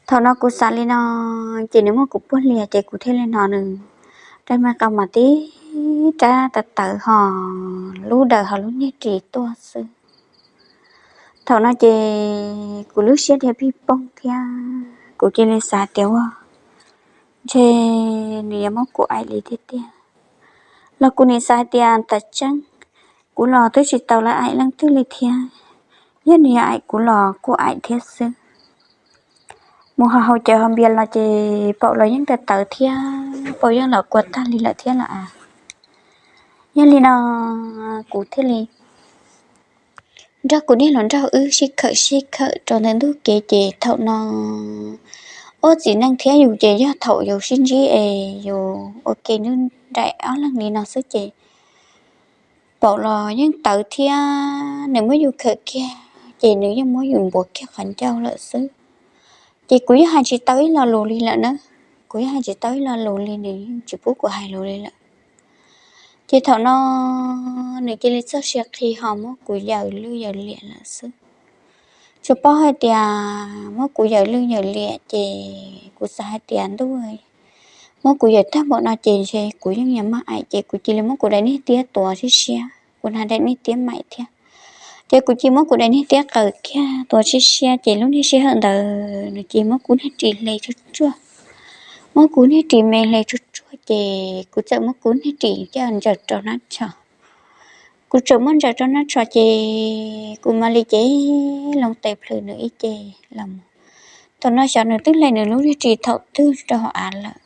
Thaum no kuv xav li no, ces nws muab kuv puag lias ces kuv thiaj li hnov nws rab me qau mas tib rab tawv tawv ho lub daws ho lub niag ris tuaj xwb. Thaum no ces kuv lub siab dhia pij pooj thiab kuv cia li xav tias ua ntshe nws yuav muab kuv aim li tiag tiag los kuv nim xav hais tias tam tseeb kuv los twb tsis tau lawv aim leej twg li thiab, yog nws yuav aim kuv los kuj aim thiab xwb. Mus ho haus cawv ho npias los ces paum los yeej tawv tawv thiab paum yeej los kua tag li lawm thiab los as. Yog li no kuv thiaj li nrog kuv niag hluas nraug wb sib khawm sib khawm rau ntawm ntug kev ces thaum no ob txiv neej thiab yus ces yog thaum yus sib ntsib es yus ua ke nrog nraim ob leeg li no xwb ces paum los yeej tawv thiab nws muab yus khawm kiag ces nws yeej muab yus npuav kiag qhov ncauj lawm xwb. Ces kuv yeej hais tsis tau ib lo lus li lawm na, kuv yeej hais tsis tau ib lo lus li, nws yeej tsis pub kuv hais lus li lawm. Ces thaum no nws cia li txog sia qhi ho muab kuv yawm lwj yawm liam lawm xwb. Tsuas paub hais tias muab kuv yawm lwj yawm liam ces kuv xav hais tias ntuj, muab kuv yawm tag npaum no ces ntshe kuv yeej yuav maj aim ces kuv cia li muab kuv daim niag tiab tuav siab siab, kuv hnav daim niag tiab maim thiab. Ces kuv cia li muab kuv daim niag tiab qaws kiag tuav siab siab ces lub niag sij hawm ntawd nws cia li muab kuv niag ris hle tsuag tsuag, muab kuv niag ris me hle tsuag tsuag ces kuv txawm muab kuv niag ris coj ntsaws rau hnab tsho. Kuv txawm muab ntsaws rau hnab tsho ces kuv mam li cev loo tes plhws nws ib ce los mus. Thaum no xyov nws twb hle nws lub niag ris thaum twg rau hauv av lawm.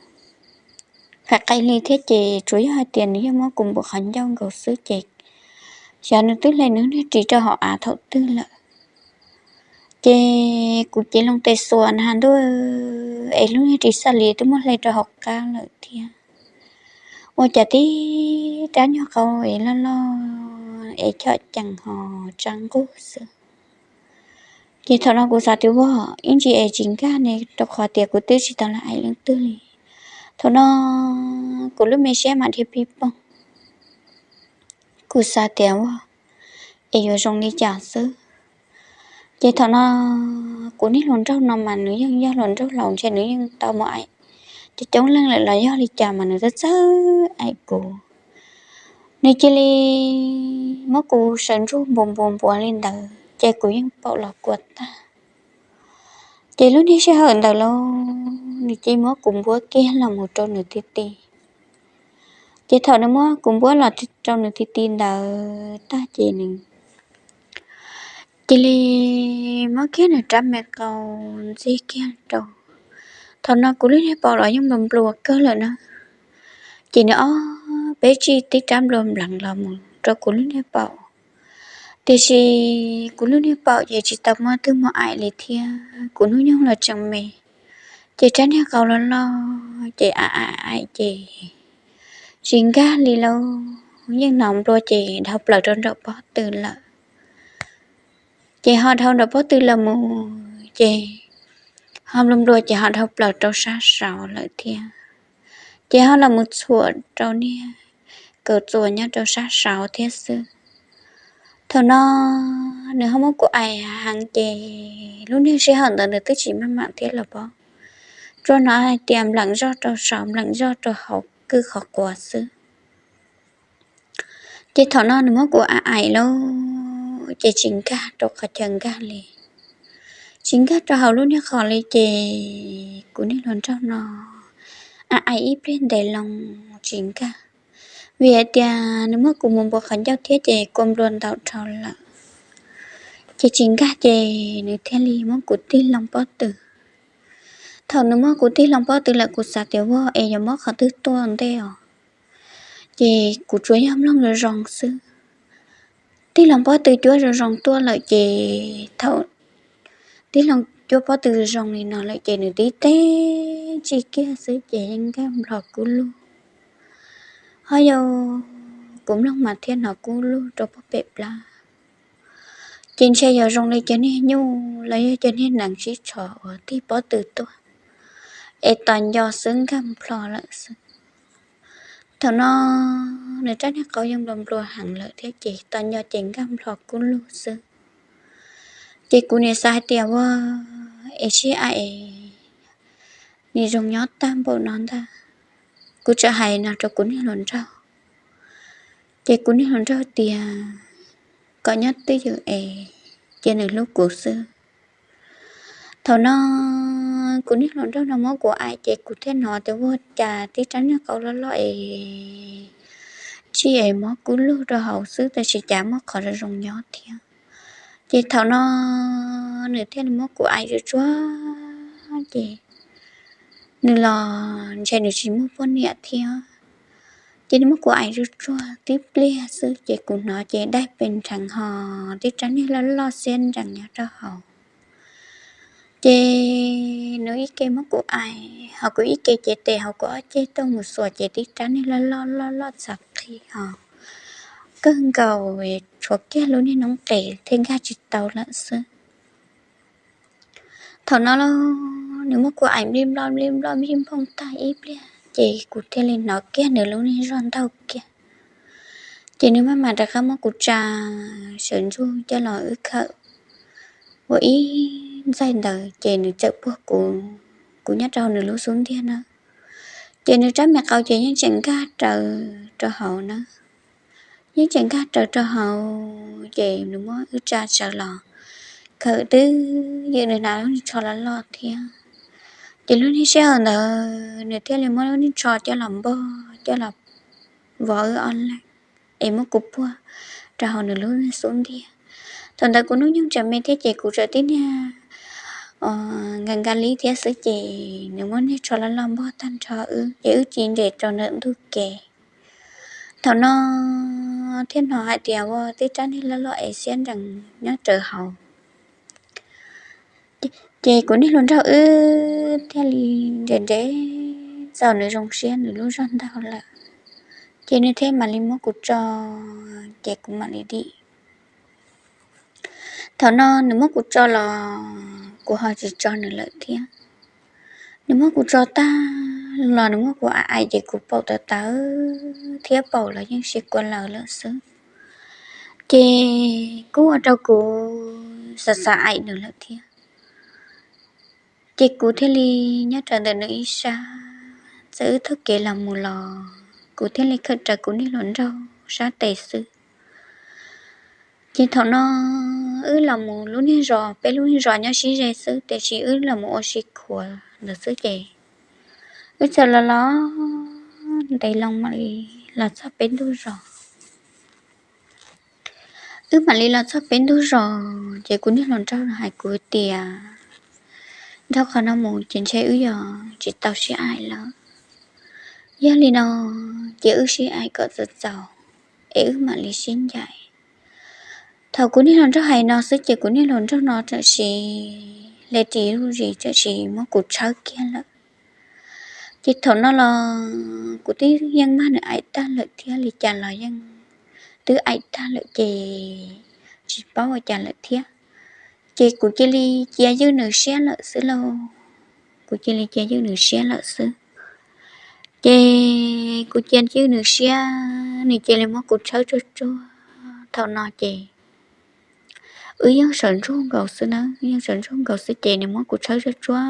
Qhov qis li thiab ces tsuas yog hais tias nws yeej muab kuv npuav qhov ncauj nkaus xwb ces xyov nws twb hle nws niag ris rau hauv av thaum twg lawm. Ces kuv cev loo tes xuas na ntuj, es lub niag ris xaj li twb muab hle rau hauv qab lawm thiab. Ua cas tib rab nyuag qau es loj loj es chom cees ho tsa nqug xwb. Ces thaum no kuv xav tias ua ib ntsis es tsis nkag ne rau qhov tias kuv twb tsis tau lam aim leej twg li. Thaum no kuv lub me siab mam dhia pij poog, kuv xav tias ua es yuav zoo li cas xwb. Ces thaum no kuv niag hluas nraug no mas nws yeej yog hluas nraug laus ntshe nws yeej tau mus aim cov coob leej lawm los yog li cas mas nws txawj txawj aim kuv. Nws cia li muab kuv sawv ntsug npuav npuav npuav li ntawd ces kuv yeej paum los kua tag. Ces lub niag sij hawm ntawd lauj, nws cia li muab kuv npuab kiag los mus rau nws ti ti. Ces thaum nws muab kuv npuab los rau nws ti ti ntawd tag ces nws cia li muab kiag nws rab me qau ntxig kiag rau. Thaum no kuv lub niag paum los yeej nplua nplua kawg lawm na. Ces nws ob peb tsij tib rab nplua npleev los mus rau kuv lub niag paum. Tiam sis kuv lub niag paum ces tsis tau muaj twg muab aim li thiab, kuv hnub nyoog los tseem me. Ces rab niag qau loj loj ces aim aim aim ces tsis nkag li lauj, yeej hnov nplua ces dhau plaws rau nraum pob tw lawm. Ces ho dhau nraum pob tw los mus ces ho nplua nplua ces ho dhau plaws rau sab saud lawm thiab. Ces ho los mus txhuam rau niag kaw txuas nyob rau sab saud thiab xwb. Thaum no nws ho muab kuv aim heev ces lub niag sij hawm ntawd nws twb tsis maj mam thiab los pob, tsuas hnov hais tias npleem zoj rau saud npleem zoj rau hauv kwj qhov quav xwb. Ces thaum no nws muab kuv aim aim lauj, ces tsis nkag rau qhov chaw nkag li, tsis nkag rau hauv lub niag qhov li ces kuv niag hluas nraug no aim aim ib pliag ntev loo tsis nkag, vim hais tias nws muab kuv mus npuav qhov ncauj thiab ces kua nplua ntau dhau lawm. Ces tsis nkag ces nws thiaj li muab kuv tig loo pob tw. Thaum nws muab kuv tig loo pob tw lawm kuv xav tias ua es yuav mob qhov twg tuaj ntej os, ces kuv tsuas yog mloog zoo zoo xwb. Tig loo pob tw cuab zoo zoo tuaj lawm ces thaum tig loo cuab pob tw zoo li no lawm ces nws tib teg tsij kiag xwb ces yeej nkag nplho kub lug. Ho yog kuv mloog mas thiaj hnov kub lug rau pob pem plab. Ces ntshe yog zoo li cov niag nyuj los yog cov niag nees sib tsho uas tig pob tw tuaj, es tos nco xwb nkag nplho lawm xwb. Thaum no nws rab niag qau yeej nplua nplua heev lawm thiab ces tos nco ces nkag nplho kub lug xwb. Ces kuv nim xav hais tias ua es sib aim es nim zoo nyob tag npaum no ntag. Kuv txawm hais no rau kuv niag hluas nraug, ces kuv niag hluas nraug tias kom nyob twj ywm es cia nws hlub kuv xwb. Thaum no kuv niag hluas nraug no muab kuv aim ces kuv thiaj hnov tias ua cas tib rab niag qau loj loj es tsij es mob kub lug rau hauv xwb tab sis cas muaj qhov zoo zoo nyob thiab. Ces thaum no nws thiaj li muab kuv aim tsuag tsuag ces nws los ntshe nws tsis muaj poj niam thiab. Ces nws muab kuv aim tsuag tsuag tib pliag xwb ces kuv hnov ces daig pes nrheev ho tib rab niag loj loj xiab nrees nyob rau hauv. Ces nws ib ke muab kuv aim ho kuv ib ke cev tes hauv kuv ob ceg tuaj mus xuas ces tib rab niag loj loj loj loj txav qhi ho kawg nkaus, tshuav kiag lub niag noob qes thiaj nkag tsis tau lawm xwb. Thaum no los nws muab kuv aim nplij nploj nplij nploj nplij nphooj tag ib pliag ces kuv thiaj li hnov kiag nws lub niag zog ntaug kiag. Ces nws maj mam rov qab muab kuv tsa sawv ntsug coj los wb khawm ua ib ntxaig ntawd ces nws txawm puag kuv, kuv nyob rau hauv nws lub xub ntiag na. Ces nws rab me qau ces yeej tseem nkag raws rau hauv na, yeej tseem nkag raws rau hauv ces nws muab wb tsa sawv los khawm twb ywm, nws hnav lub niag tsho loj loj thiab. Ces lub niag sij hawm ntawd nws thiaj li muab lub niag tsho coj los npog coj los vov wb ob leeg es muab kuv puag rau hauv nws lub xub ntiag. Thaum ntawd kuv hnub nyoog tseem me thiab ces kuv tseem tib niag nka nka li thiab xwb ces nws muab niag tsho loj loj npog tag nrho wb ces wb ci nres rau ntawm ntug kev. Thaum no thiaj hnov hais tias ua tib rab niag loj loj es xiab nrees nyob raws hauv. Ces kuv niag hluas nraug wb thiaj li nres nres txaus nws zoo siab nws lub zog ntaug lawm, ces nws thiaj mam li muab kuv tso, ces kuv mam li dim. Thaum no nws muab kuv tso los kuv ho tsis tso nws lawm thiab. Nws muab kuv tso tag los nws muab kuv aim aim ces kuv paum tawv tawv thiab paum los yeej siav kua laws lawm xwb. Ces kuj ua rau kuv xav xav aim nws lawm thiab. Ces kuv thiaj li nyob raws ntawm nws ib sab, txawm wb taug kev los mus los kuv thiaj li khawm raws kuv niag hluas nraug sab tes xwb. Ces thaum no wb los mus lub niag zos, peb lub niag zos nyob sib ze xwb tiam sis wb los mus ua si khuav ntawd xwb ces wb txawm los los ntev loo mam li los txog peb ntug zos. Wb mam li los txog peb ntug zos ces kuv niag hluas nraug hais kuv tias dhau qhov no mus ces ntshe wb yog tsis tau sib aim lawm. Yog li no ces wb sib aim kom txaus txaus es wb mam li sib ncaim. Thaum kuv niag hluas nraug hais no xwb ces kuv niag hluas nraug no tam sim hle ris lub zis tam sim muab kuv tshawb kiag lawm. Ces thaum no los kuv twb yeej mag nws aim tag lawm thiab li cas los yeej twb aim tag lawm ces tsis paub ua cas lawm thiab. Ces kuv cia li cia ywj nws siab lawm xwb lauj. Kuv cia li cia ywj nws siab lawm xwb. Ces kuv cia ywj nws siab, nws cia li muab kuv tshawb tsuag tsuag. Thaum no ces wb yeej sawv ntsug nkaus xwb na, yeej sawv ntsug nkaus xwb ces nws muab kuv tshawb tsuag tsuag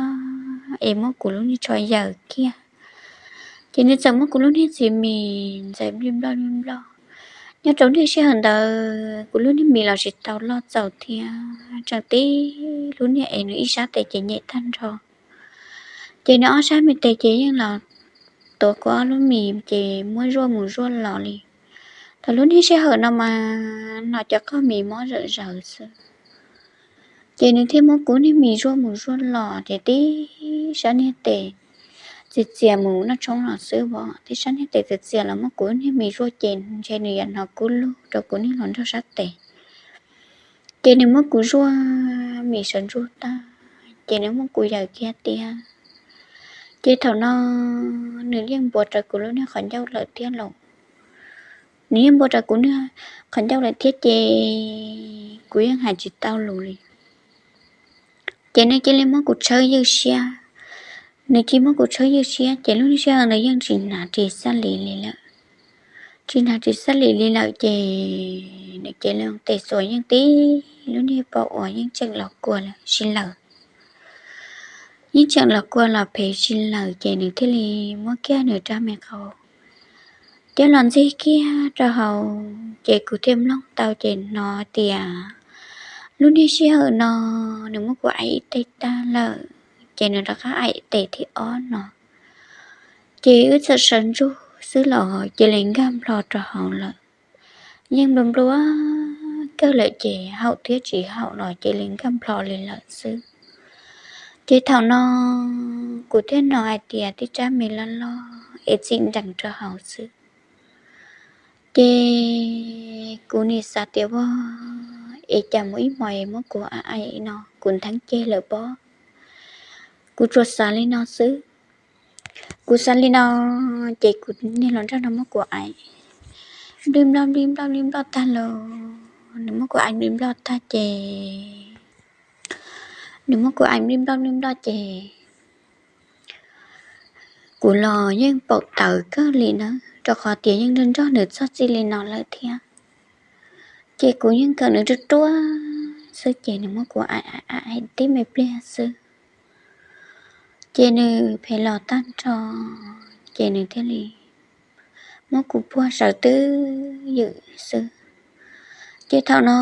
es muab kuv lub niag tsho yaws kiag. Ces nws txawm muab kuv lub niag txiv mis ntxais nplij nploj nplij nploj. Nyob rau niag sij hawm ntawd kuv lub niag mis los tsis tau loj txaus thiab, tseem tib lub niag es nws ib sab tes ces nyem tag nrho. Ces nws ob sab me tes ces yeej los tuav kuv ob lub mis ces muab zuaj mus zuaj los li. Thaum lub niag sij hawm no mas hnov cov qoj mis mob zawm zaws xwb. Ces nws thiaj muab kuv niag mis zuaj mus zuaj los ces tib sab niag tes txias txias mus noj tshoob los xwb os, tib sab niag tes txias txias los muab kuv niag mis zuaj ces ntshe nws yuav hnov kub lug rau kuv niag hluas nraug sab tes. Ces nws muab kuv zuaj mis sawv ntsug tag ces nws muab kuv yaws kiag tiag. Ces thaum no nws yeej npuav rawv kuv lub niag qhov ncauj lawm thiab los, nws yeej npuav rawv kuv niag qhov ncauj lawm thiab ces kuv yeej hais tsis tau lus li. Ces nws cia li muab kuv tshawb ywj siab. Nws cia li muab kuv tshawb ywj siab ces lub niag sij hawm ntawd yeej tsis hnav ris xab lis li lawm. Tsis hnav ris xab lis li lawm ces nws cia li tes xuas yeej tib lub niag paum uas yeej tseem los kua lawm sib laws. yeej tseem los kua los phem tsis lawm ces nws thiaj li muab kiag nws rab me qau coj los ntxig kiag rau hauv ces kuv thiaj mloog tau ces hnov tias lub niag sij hawm no nws muab kuv aim ib teg tag lawm ces nws rov qab aim tes thib ob no. Ces wb txawm sawv ntsug xwb los cia li nkag nplho rau hauv lawm. Yeej nplua nplua kawg lawm ces haum thiab tsis haum los cia li nkag nplho li lawm xwb. Ces thaum no kuv thiaj hnov hais tias tib rab me loj loj es txim nrees rau hauv xwb. Ces kuv nim xav tias vaj es cas mus ib hmos es muab kuv aim aim no kuv ntheeb ceg lawm pob. Kuv tsuas xav li no xwb. Kuv xav li no ces kuv niag hluas nraug no muab kuv aim nplij nploj nplij nploj nplij nploj tag los nws muab kuv aim nplij nploj tag ces nws muab kuv aim nplij nploj nplij nploj ces kuv los yeej paum tawv kawg li na, rau qhov tias yeej nrog nrog nws txog txij li no lawm thiab. Ces kuv yeej kawm nws ruaj ruaj xwb ces nws muab kuv aim aim tib me pliag xwb ces nws phem los tag nrho ces nws thiaj li muab kuv puag sawv twb ywm xwb. Ces thaum no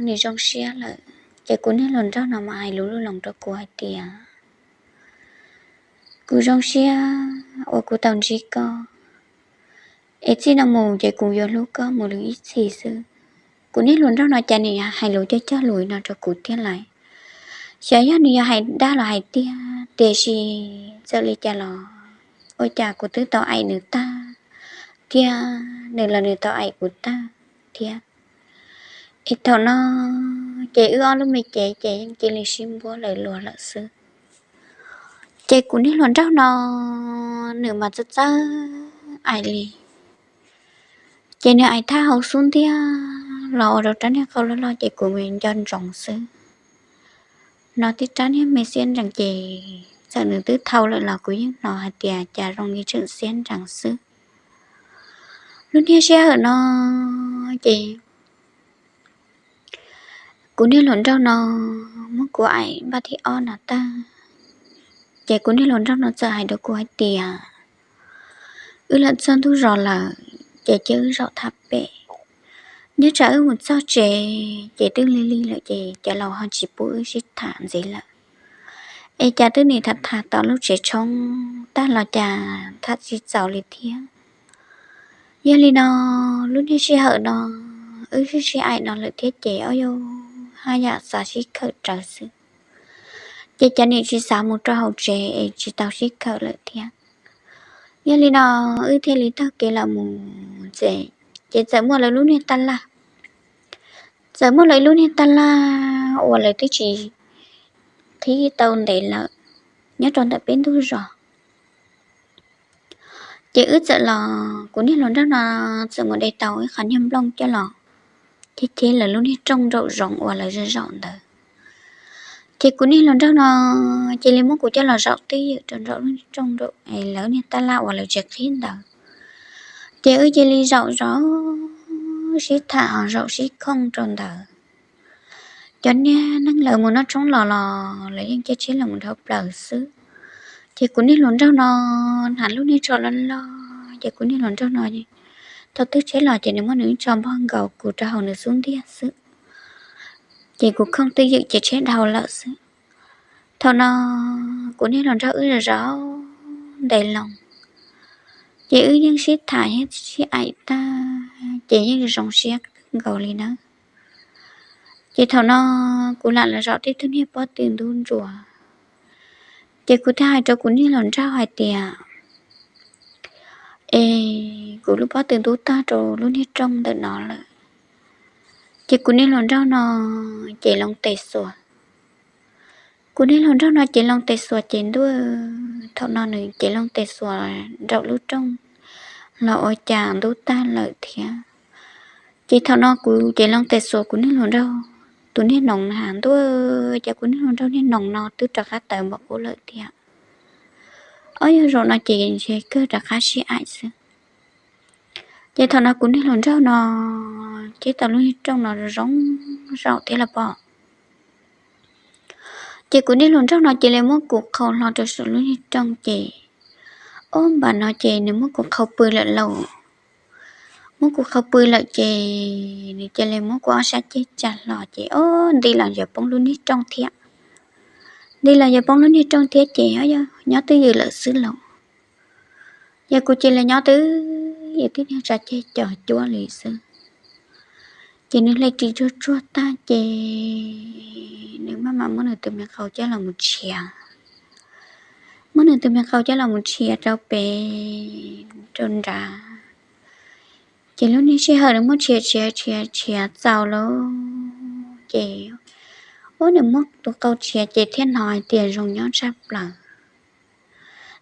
nws zoo siab lawm ces kuv niag hluas nraug no mas hais lus lub loos rau kuv hais tias kuv zoo siab uas kuv tau ntsib koj es txij no mus ces kuv yuav hlub koj mus lwm ib txhis xwb. Kuv niag hluas nraug no cas nws hais lus cog cog lus no rau kuv thiab lais. Xyov yog nws yog hais dag los hais tiag tiam sis txawm li cas los ua cas kuv twb tau aim nws tag thiab nws los nws tau aim kuv tag thiab. Es thaum no ces wb ob lub me cev ces yeej cia li sib npuab lawm luag lawm xwb. Ces kuv niag hluas nraug no nws mas txawj txawj aim li ces nws aim thaj hauv xub ntiag los ua rau rab niag qau loj loj ces kuv nco ntsoov xwb. Hnov tib rab niag me xiab nrees ces txawm nws twb thau lawm los kuv yeej hnov hais tias cas zoo li tseem xiab nrees xwb. Lub niag sij hawm no ces kuv niag hluas nraug no muab kuv aim npaj thib ob no tag ces kuv niag hluas nraug no txawm hais rau kuv hais tias wb lam txog ntug zos lawm ces cia wb zaum thaj pem. Nyob tsam wb mus txog tsev ces twb lig lig lawm ces cov laus ho tsis pub wb sib tham ntxiv lawm. Es cas twb nim tham tham tom lub tsev tshoob tag los cas tham tsis txaus li thiab. Yog li no lub niag sij hawm no wb sib sib aim no lawm thiab ces ob yug haj yam xav sib khawm rawv xwb ces cas nim tsis xav mus rau hauv tsev es tsis tau sib khawm lawm thiab. Yog li no wb thiaj li taug kev los mus txog ces txawm muaj lawv lub niag taj laj, txawm muaj lawv ib lub niag taj laj uas lawv twb tsis qhib tau ntev lawm nyob rau ntawm peb ntug zos. Ces wb txawm los kuv niag hluas nraug no txawm mus de tau ib qho niag nplooj coj los cheb cheb lawv lub niag rooj nraum zoov uas lawv zaum ntawd. Ces kuv niag hluas nraug no cia li muab kuv coj los zaum twj ywm rau nraum lub niag rooj nraum lawv niag taj laj uas lawv tsis qhib ntawd. Ces wb cia li zaum zaum sib tham ho zaum sib khooj rau ntawd. Cov niag neeg lawv mus noj tshoob los los lawv yeej caij tsheb los mus dhau plaws xwb. Ces kuv niag hluas nraug no hnav lub niag tsho loj loj ces kuv niag hluas nraug no thaum twg tsheb los ces nws muab nws tsho npog nkaus kuv rau hauv nws xub ntiag xwb. Ces kuv khooj twj ywm ces tsheb dhau lawm xwb. Thaum no kuv niag hluas nraug wb zaum zaum ntev loo ces wb yeej sib tham yeej sib aim tag ces yeej zoo siab nkaus li nawb. Ces thaum no kuv lam los zaum tib tug niag pob tw ntub ntsuas ces kuv thiaj hais rau kuv niag hluas nraug hais tias es kuv lub pob tw ntub tag rau lub niag rooj ntawm no lawm. Ces kuv niag hluas nraug no ces loo tes xuas. Kuv niag hluas nraug no ces loo tes xuas ces ntuj, thaum no nws ces loo tes xuas nraum lub rooj los ua cas ntub tag lawm thiab. Ces thaum no kuv ces loo tes xuas kuv niag hluas nraug tus niag noog na ntuj, ces kuv niag hluas nraug niag noog no twb rov qab tawv npaum ub lawm thiab. Ob yog zaum no ces ntshe kawg rov qab sib aim xwb. Ces thaum no kuv niag hluas nraug no ces tau lub niag rooj no zoo zaum thiab los pom. Ces kuv niag hluas nraug no cia li muab kuv qhau hlo rau saum lub niag rooj ces, ob npam no ces nws muab kuv qhau pw lawm lauj. Muab kuv qhau pw lawm ces nws cia li muab kuv ob sab ceg tsa hlo ces ob nti los yuav poob lub niag rooj thiab. Nti los yuav poob lub niag rooj thiab ces ob yog nyob twj ywm lawm xwb lauj. Yog kuv cia li nyob twj ywm tib niag tsa ceg cos cuab li xwb. Ces nws hle ris tsuag tsuag tag ces nws maj mam muab nws tus me qau coj los mus tshiav. Muab nws tus me qau coj los mus tshiav rau pem rau nrad. Ces lub niag sij hawm nws muab tshiav tshiav tshiav tshiav txaus lawm ces, ub, nws muab tus qau tshiav ces thiaj hnov hais tias zoo nyob tshaj plaws.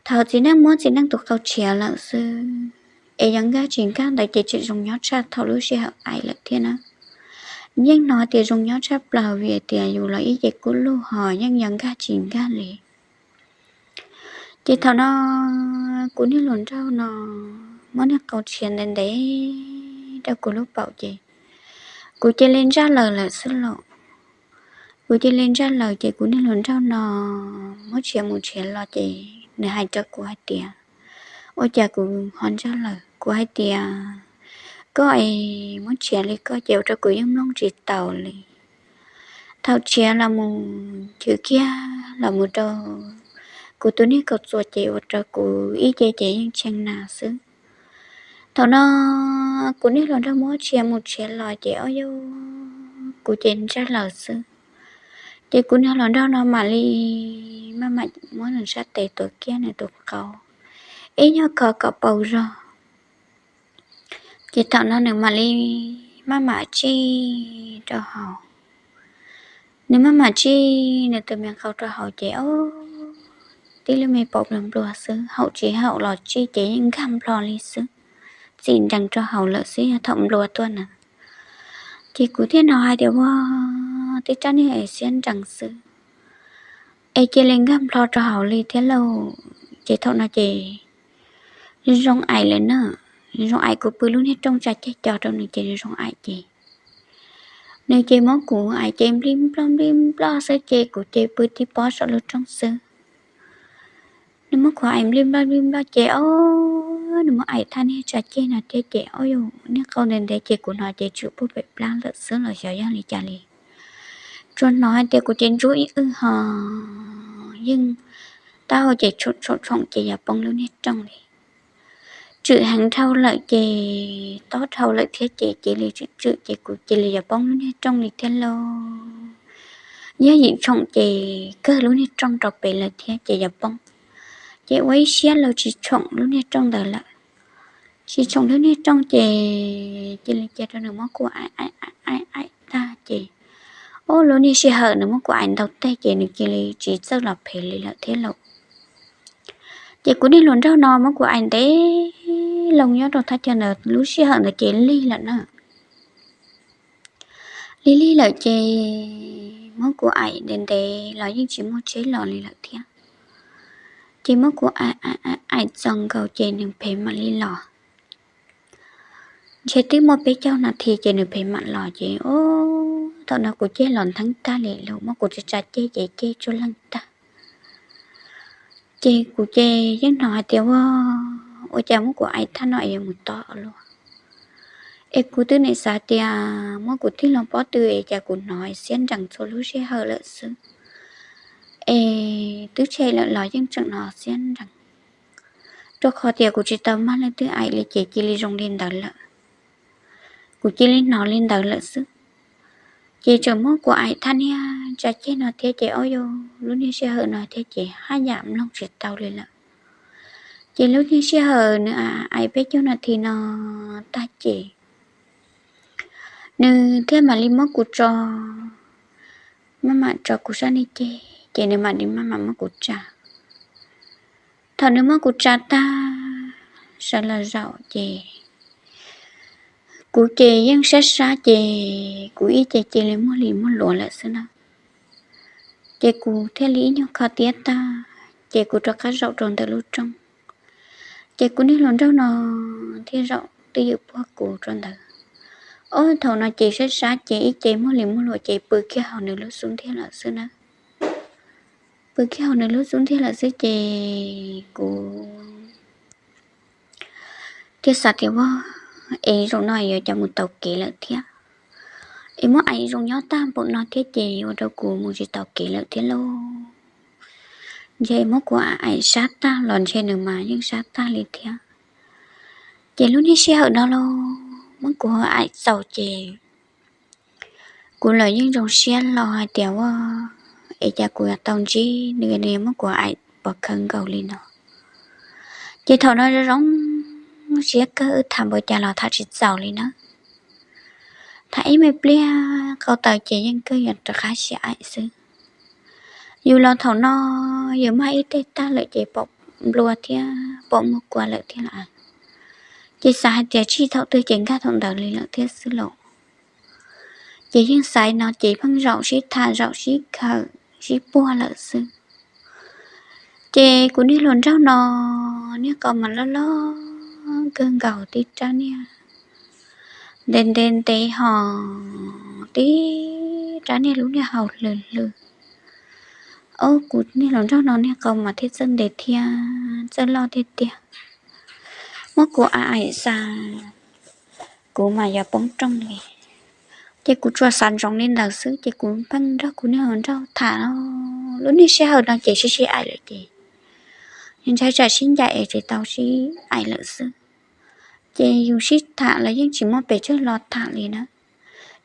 Thaum txiv neej muab txiv neej tus qau tshiav lawm xwb es yog nkag tsis nkag ntawd ces tseem zoo nyob tshaj thaum lub sij hawm aim lawm thiab na. Yeej hnov tias zoo nyob tshaj plaws vim tias yus los ib ce kub lug ho yeej yog nkag tsis nkag li. Ces thaum no kuv niag hluas nraug no muab niag qau tshiav ntev ntev rau kuv lub paum ces kuv cia li ntsaj laws lawm xwb lauj. Kuv cia li ntsaj laws ces kuv niag hluas nraug no muab tshiav mus tshiav los ces nws hais rau kuv hais tias, ua cas kuv ho ntsaj laws? Kuv hais tias, koj es muab tshiav li koj ces ua rau kuv yeej mloog tsis taus li. Thaum tshiav los mus chwv kiag los mus rau kuv tus niag kaus txuas ces ua rau kuv ib ce ces yeej tshee nas xwb. Thaum no kuv niag hluas nraug muab tshiav mus tshiav los ces ob yog kuv ces ntsaj laws xwb. Ces kuv niag hluas nraug no mam li maj mam muab nws sab tes tuav kiag nws tus qau ib nyuag kho kom paus zog. Ces thaum no nws mam li maj mam tsij rau hauv. Nws maj mam tsij nws tus me qau rau hauv ces ob, tib lub me paus nplua nplua xwb, haum tsis haum los tsij ces yeej nkag nplho li xwb, txim nrees rau hauv lawm xwb yog thaum nplua tuaj na. Ces kuv thiaj hnov hais tias, ua, tib rab niag es siab nrees xwb es cia li nkag nplho rau hauv li thiab lauj. Ces thaum no ces zoo aim lawm na, zoo aim kuv pw lub niag rooj tsa ceg cos rau nws ces nws zoo aim ces nws ces muab kuv aim ces nplij nploj nplij nploj xwb ces kuv ces pw tib pob saum lub rooj xwb. Nws muab kuv aim nplij nploj nplij nploj ces ob, nws muab aim thaj niag tsa ceg no thiab ces ob yus niag qau ntev ntev ces kuv hnov ces tsum puag pem plab lawm xwb los xyov yog li cas li. Tsuas hnov hais tias kuv ces ntsuab ib wb ho yeej taub hau ces tshoom tshoom tshoom ces yuav poob lub niag rooj li. Tswm heev dhau lawm ces tob dhau lawm thiab ces cia li tswm tswm ces kuv cia li yuav poob lub niag rooj li thiab lauj. Yog yim tshoom ces kawg lub niag rooj rau pem lawm thiab ces yuav poob. Ces ua ib siab laug tsis tshoom lub niag rooj ntawd lawm. Tsis tshoom lub niag rooj ces cia li cia rau nws muab kuv aim aim aim aim tag ces, ob, lub niag sij hawm nws muab kuv aim ntau teg ces nws cia li tsis txawj los phem li lawm thiab lauj. Ces kuv niag hluas nraug no muab kuv aim ntev loo nyob rau thaj chaw ntawd lub sij hawm ntawd ces lig lawm na. Lig lig lawm ces muab kuv aim ntev ntev los yeej tsis muaj tsheb los li lawm thiab. Ces muab kuv aim aim txaus nkaus ces nws phev mam li los. Ntshe twb muaj peb caug nas this ces nws phev mam los ces, ob, thaum no kuv ceg los ntheeb tag li lawm, muab kuv tsa tsa ceg ces ceg tsuag leej tag. Ces kuv ces yeej hnov hais tias, ua, ua cas muab kuv aim thaj no es yuav mus tob luaj. Es kuv twb nim xav tias muab kuv tig loo pob tw es cas kuv hnov siab nrees txhua lub sij hawm lawm xwb. Es twb tshem lawm los yeej tseem hnov siab nrees, rau qhov tias kuv tsis tau mag leej twg aim li ces cia li zoo li ntawd lawm. Kuv cia li hnov li ntawd lawm xwb. Ces tseem muab kuv aim thaj niag tsa ceg no thiab ces, ob, yog lub niag sij hawm no thiab ces haj yam mloog tsis tau li lawm. Ces lub niag sij hawm nws aim peb caug nas this no tag ces nws thiaj mam li muab kuv tso, maj mam tso kuv sab niag ceg ces nws mam li maj mam muab kuv tsa. Thaum nws muab kuv tsa tag, sawv los zaum ces kuv ces yeej sab sab ces kuv ib ce cia li muag li muag luav lawm xwb na. Ces kuv thiaj li ib nyuag kho tiab tag ces kuv rov qab zaum rau ntawm lub rooj. Ces kuv niag hluas nraug no thiaj zaum twj ywm puag kuv rau ntawd. Ob, thaum no ces sab sab ces ib ce muag li muag luav ces pw kiag hauv nws lub xub ntiag lawm xwb na. pw kiag hauv nws lub xub ntiag lawm xwb ces kuv thiaj xav tias, Ua, es zaum no yuav cas mus taus kev lawm thiab, es muab aim zoo nyob tag npaum no thiab ces ua rau kuv mus tsis taus kev lawm thiab lauj. Ntshe muab kuv aim sab tag los ntshe nws mas yeej sab tag li thiab. Ces lub niag sij hawm no los muab kuv aim txaus ces kuv los yeej zoo siab hlo hais tias, Ua, es cas kuv yuav tau ntsib nws, nws muab kuv aim pov khawv nkaus li no? Ces thaum no zoo zoo siab kawg, wb tham npaum cas los tham tsis txaus li na. Tham ib me pliag qau taws ces yeej kawg yuav rov qab sib aim xwb. Yus los thaum no yus mag ib teg tag lawm ces pom nplua thiab pom muag kua lawm thiab lawm. Ces xav hais tias txij thaum twg ces nkag thaum ntawd li lawm thiab xwb lauj. Ces yeej xaiv no ces pheej zaum sib tham zaum sib khawm sib puag lawm xwb. Ces kuv niag hluas nraug no niag qau mas loj loj kawg nkaus, tib rab niag ntev ntev ntev ho, tib rab niag lub niag hau hlwb hlwb. Ob, kuv niag hluas nraug no niag qau mas thiaj txawj ntev thiab txawj loj tiag tiag. Muab kuv aim aim xav, kuv mas yuav poob rooj li. Ces kuv tsuas xav ntsoov li ntawd xwb ces kuv pheej nrog kuv niag hluas nraug tham. Lub niag sij hawm no ces sib sib aim lawm ces ntshai tsam sib ncaim es tsis tau sib aim lawm xwb. Ces yus sib tham los yeej tsis muaj pes tsawg los tham li na,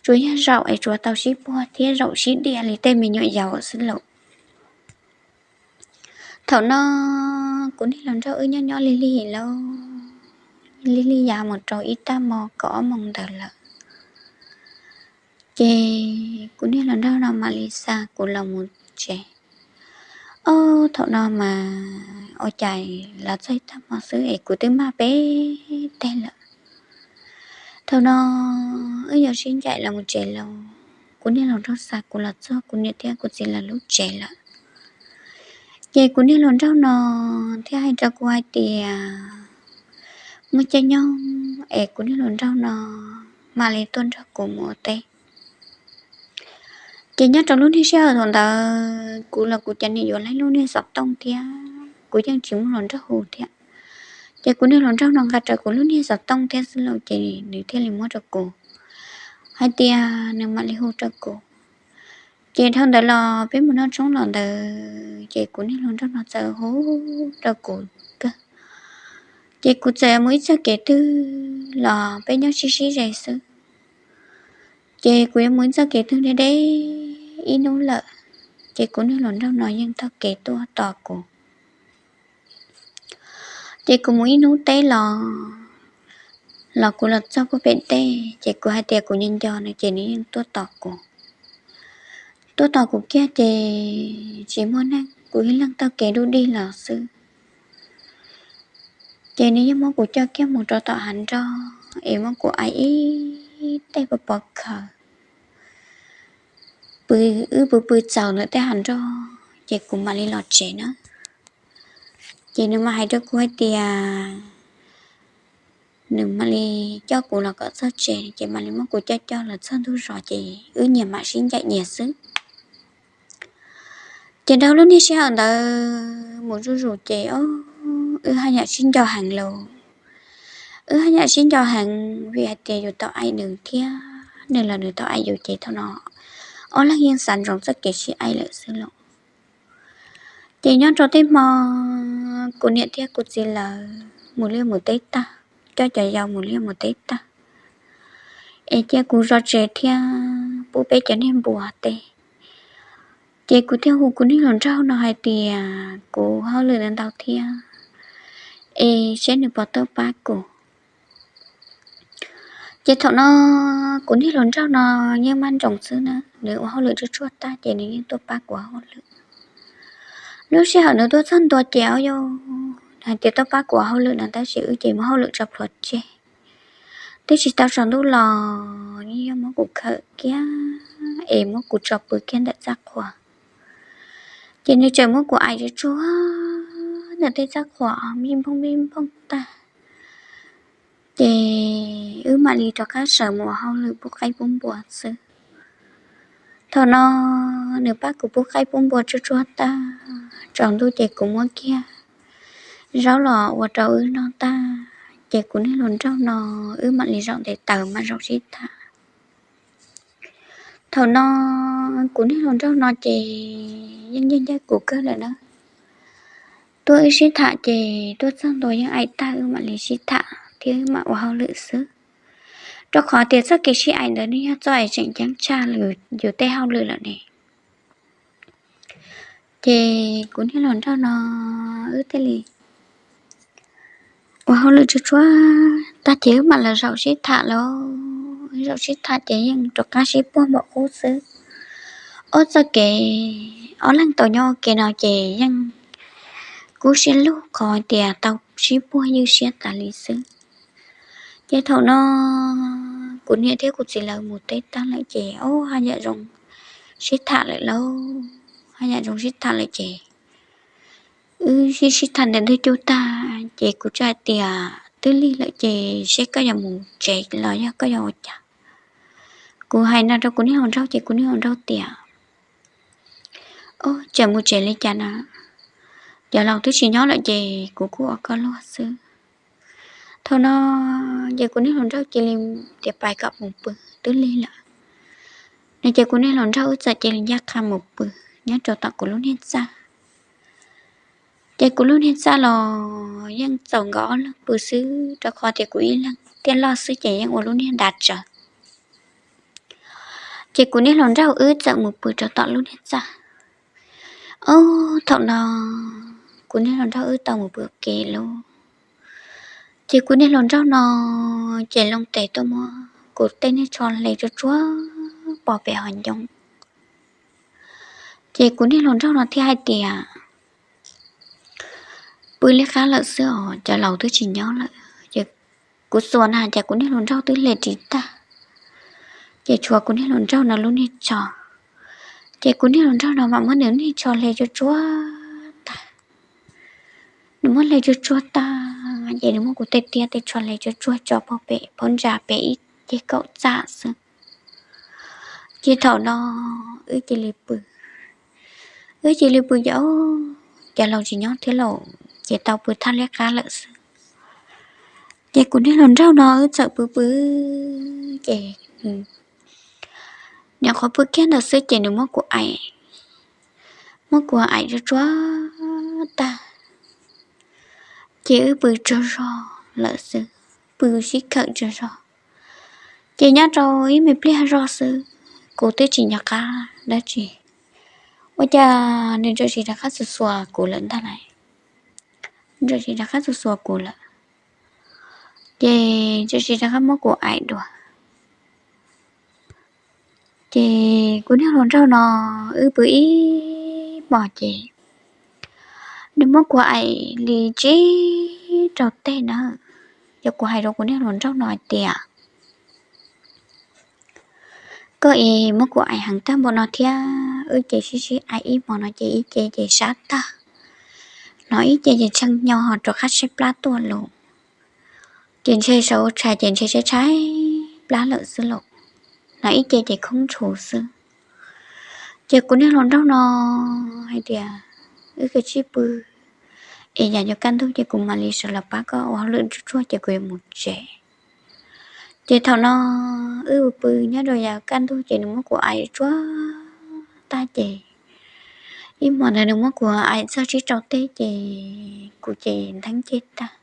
tsuas yog zaum es tsuas tau sib puag thiab zaum sib diam li tej me nyuam yaus xwb lauj. Thaum no kuv niag hluas nraug wb nyob nyob lig lig lauj, lig lig yav mus rau ib tag hmo kaum ob moos ntawd lawm. Ces kuv niag hluas nraug no mam li xa kuv los mus tsev. Ob, thaum no mas ua cas los txog ib tag hmo xwb es kuv twb mag peb teg lawm. Thaum no wb yuav sib ncaim los mus tsev los kuv niag hluas nraug xa kuv los txog kuv niam thiab kuv txiv lawv lub tsev lawm. Ces kuv niag hluas nraug no thiaj hais rau kuv hais tias muaj caij nyoog es kuv niag hluas nraug no mam li tuaj nrog kuv mus ua teb. Ces nyob rau lub niag sij hawm thaum ntawd kuv los kuv cov niam yuav lub niag xov tooj thiab kuv yeej tsis muaj hluas nraug hu thiab. Ces kuv niag hluas nraug no nqa rawv kuv lub niag xov tooj thiab xwb lauj, ces nws thiaj li muab rau kuv hais tias nws mam li hu rau kuv. Ces dhau ntawd los peb mus noj tshoob los ntawd ces kuv niag hluas nraug no txawm hu rau kuv kawg. Ces kuv txawm mus ib txoj kev twg los peb nyob sib sib ze xwb. Ces kuv yuav mus ib txoj kev twg deb deb ib hnub lawm, ces kuv niag hluas nraug no yeej taug kev tuaj tos kuv. Ces kuv mus ib hnub teb los, los kuv los txog puag pem teb ces kuv hais tias kuv nco nco nws ces nws yeej tuaj tos kuv. Tuaj tos kuv kiag ces tsis muaj neeg, kuv ib leeg taug kev dub dig los xwb. Ces nws yeej muab kuv coj kiag mus rau tom hav nroj es muab kuv aim ib teg pov pov khaws, pw, wb pw pw txaus ntawm tej hav nroj ces kuv mam li los tsev na. Ces nws mam hais rau kuv hais tias nws mam li coj kuv los kom txog tsev ces mam li muab kuv coj coj los txog ntug zos ces wb nyias mam sib ncaim nyias xwb. Ces dhau lub niag sij hawm ntawd mus zuj zus ces wb haj yam sib nco heev lauj. Wb haj yam sib nco heev vim hais tias yus tau aim nws thiab nws los nws tau aim yus ces thaum no ob leeg yeej xav ntsoov txoj kev sib aim lawm xwb lauj. Ces nyob rau tej hmo kuv niam thiab kuv txiv lawv mus liaj mus teb tag, coj cov yau mus liaj mus teb tag, es cia kuv zov tsev thiab pub peb cov niag npua teb. Ces kuv thiaj hu kuv niag hluas nraug no hais tias kuv hauj lwm ntau ntau thiab, es seb nws puas tuaj pab kuv. Ces thaum no kuv niag hluas nraug no yeej maj nroos xwb na, nws ua hauj lwm tsuj tsuag tag ces nws yeej tuaj pab kuv hauj lwm. Lub sij hawm nws tuaj txog ntua ces ob yog hais tias tuaj pab kuv hauj lwm no tab sis wb ces muab hauj lwm tso plhuav tseg. Twb tsis tau tsaus ntuj los yeej yog muab kuv khawm kiag es muab kuv tso pw kiag ntawm txaj qhua. Ces nws tseem muab kuv aim tsuj tsuag ntawm tej txaj qhua, npij npoog npij npoog tag. Ces wb mam li rov qab sawv mus ua hauj lwm pub qaib pub npua xwb. Thaum no nws pab kuv pub qaib pub npua tsuag tsuag tag, tsaus ntuj ces kuv muab kiag zaub los ua rau wb noj tag, ces kuv niag hluas nraug no wb mam li zaum ntes taws mas zaum sib tham. Thaum no kuv niag hluas nraug no ces yeej ncaj ncaj kuv kawg lawm na. Tuaj wb sib tham ces tuaj txog ntua yeej aim tag wb mam li sib tham thiab wb mam ua hauj lwm xwb, rau qhov tias txoj kev sib aim ntawd nws yog txoj es tseem ceeb tshaj yus tej hauj lwm lawm ne. Ces kuv niag hluas nraug no wb thiaj li ua hauj lwm tsuag tsuag tag ces wb mam los zaum sib tham lauj. Zaum sib tham ces yeej rov qab sib puag npaum qub xwb. Ob txoj kev, ob leeg tau nyob ua ke no ces yeej kub siab lug qhov tias tau sib puag ywj siab tas li xwb. Ces thaum no kuv niam thiab kuv txiv lawv mus teb tag lawm ces ob haj yam zoo sib tham lawm lauj, haj yam zoo sib tham lawm ces wb sib sib tham ntawm ntug cub tag ces kuv thiaj hais tias twb lig lawm ces seb koj yuav mus tsev los yog koj yuav ua cas. Kuv hais no rau kuv niag hluas nraug ces kuv niag hluas nraug tias, o, tseem mus tsev li cas na, cov laus twb tsis nyob lawm ces kuv kuj ua koj luag xwb. Thaum no ces kuv niag hluas nraug cia li tias pais kom mus pw, twb lig lawm no ces kuv niag hluas nraug wb txawm cia li ncaj qha mus pw nyob rau tom kuv lub niag txaj. Ces kuv lub niag txaj los yeej txaus nkawd ob leeg pw xwb rau qhov tias kuv ib leeg tiaj loj xwb ces yeej ua lub niag ntav tsawv. Ces kuv niag hluas nraug wb txawm mus pw rau tom lub niag txaj. Ob, thaum no kuv niag hluas nraug wb tau mus pw ua ke lauj. Ces kuv niag hluas nraug no ces loo tes tuaj muab kuv tej niag tsho hle tsuag tsuag pov pem hauv ncoo. Ces kuv niag hluas nraug no thiaj hais tias, pw liab qab lawm xwb os, cov laus twb tsis nyob lawm. Ces kuv xuas na cas kuv niag hluas nraug twb hle ris tag, ces tshuav kuv niag hluas nraug no lub niag tsho. Ces kuv niag hluas nraug no mam muab nws niag tsho hle tsuag tsuag tag. Nws muab hle tsuag tsuag tag ces nws muab kuv tej tiab tej tsho hle tsuag tsuag tso pov pem phab ntsa pem ib ceg kaum txaj xwb. Ces thaum no wb cia li pw, wb cia li pw ces, o, cov laus tsis nyob thiab lauj, ces tau pw thaj liab qab lawm xwb. Ces kuv niag hluas nraug no wb txawm pw pw ces, nyuam qhuav pw kiag ntawd xwb ces nws muab kuv aim, muab kuv aim tsuag tsuag tag, ces wb pw tsaug zog lawm xwb, pw sib khawm tsaug zog. Ces nyob rau ib me pliag zog xwb, kuv twb tsis nco qab dab tsi, ua cas nws ntsa sis rov qab xuas xuas kuv lawm ntag lauj. Ntsa sis rov qab xuas xuas kuv lawm, ces ntsa sis rov qab muab kuv aim dua. Ces kuv niag hluas nraug no wb pw ib hmos ces nws muab kuv aim li tsib rau teg na. Ces kuv hais rau kuv niag hluas nraug no hais tias, koj es muab kuv aim heev tag npaum no thiab, wb ces sib sib aim ib hmos no ces ib ce ces sab tag, hnov ib ce ces tshee hnyo ho rov qab tshaib plab tuaj lauj. Ces ntshe saum tshais ces ntshe tshaib tshaib plab lawm xwb lauj, hnov ib ce ces khoob ntshus xwb. Ces kuv niag hluas nraug no hais tias, wb kav tsij pw es yam yuav kaj ntug ces kuv mam li sawv los pab koj ua hauj lwm tsuag tsuag ces kuv yuav mus tsev. Ces thaum no wb pw nyob rau yav kaj ntug ces nws muab kuv aim tsuag tag ces ib hmos ntawd nws muab kuv aim txog tsib rau teg ces kuv ces ntheeb ceg tag.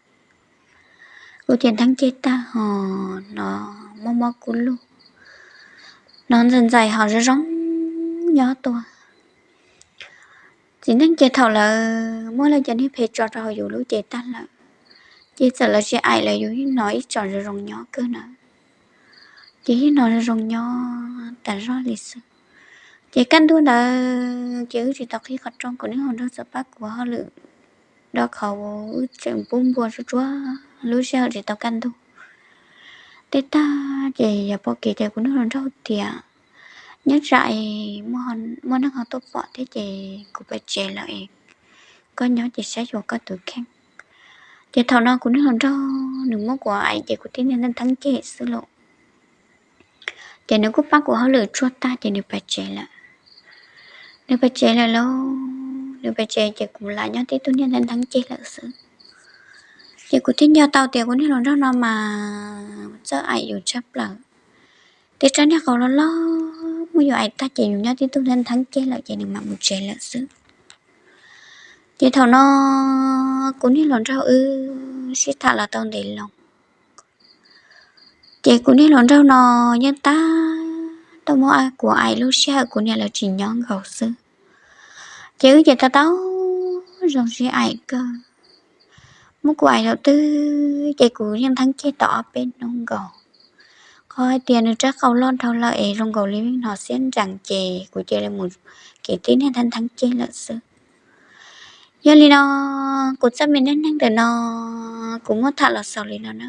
Kuv ces ntheeb ceg tag ho hnov mob mob kub lug, hnov ntxais ntxais ho zoo zoo nyob tuaj. Txiv neej ces thaum lawv muab lawv cov niag phem tso rau hauv yus lub cev tag lawm, ces txawm lawv tsis aim los yus yeej hnov ib tsom zoo zoo nyob kawg na. Ces yeej hnov zoo zoo nyob tas zog li xwb. Ces kaj ntug ntawd ces wb tsis tau qhib qhov rooj, kuv niag hluas nraug txawm pab kuv hauj lwm do qhov uas wb tseem pub npua tsuag tsuag lub sij hawm tsis tau kaj ntug. Tej tag ces yog pom kev ces kuv niag hluas nraug tias, nyob tsam es muaj neeg ho tuaj pom thiab ces kuv pais tsev lawm es koj nyob ces saib xyuas koj tus kheej. Ces thaum no kuv niag hluas nraug nws muab kuv aim ces kuv tib niag ntheeb ceg xwb lauj. Ces nws kuj pab kuv hauj lwm tsuag tag ces nws pais tsev lawm. nws pais tsev lawm lauj. Nws pais tsev ces kuv lam nyob tib tug niag ntheeb ntheeb ceg lawm xwb. Ces kuv thiaj nco tau tias kuv niag hluas nraug no mas txawj aim yus tshaj plaws. Tej rab niag qau loj loj muab yus aim tag ces yus nyob tib tug ntheeb ntheeb ceg lawm ces nws mam mus tsev lawm xwb. Ces thaum no kuv niag hluas nraug wb sib tham los tau ntev loo. Ces kuv niag hluas nraug no yeej tab tom muab kuv aim lub sij hawm kuv niam lawv tsis nyob nkaus xwb. Ces wb ces tau tau zoo sib aim kawg. Muab kuv aim thaum twg ces kuv yeej ntheeb ceg tau ob peb hnub nkaus. Qhov hais tias nws rab qau loj dhau lawm es zoo nkaus li hnov xiab nrees ces kuv cia li mus kev tib niag ntheeb ntheeb ceg lawm xwb. Yog li no, kuv txoj me neej neeg ntawm no kuv muab tham los xaus li no na.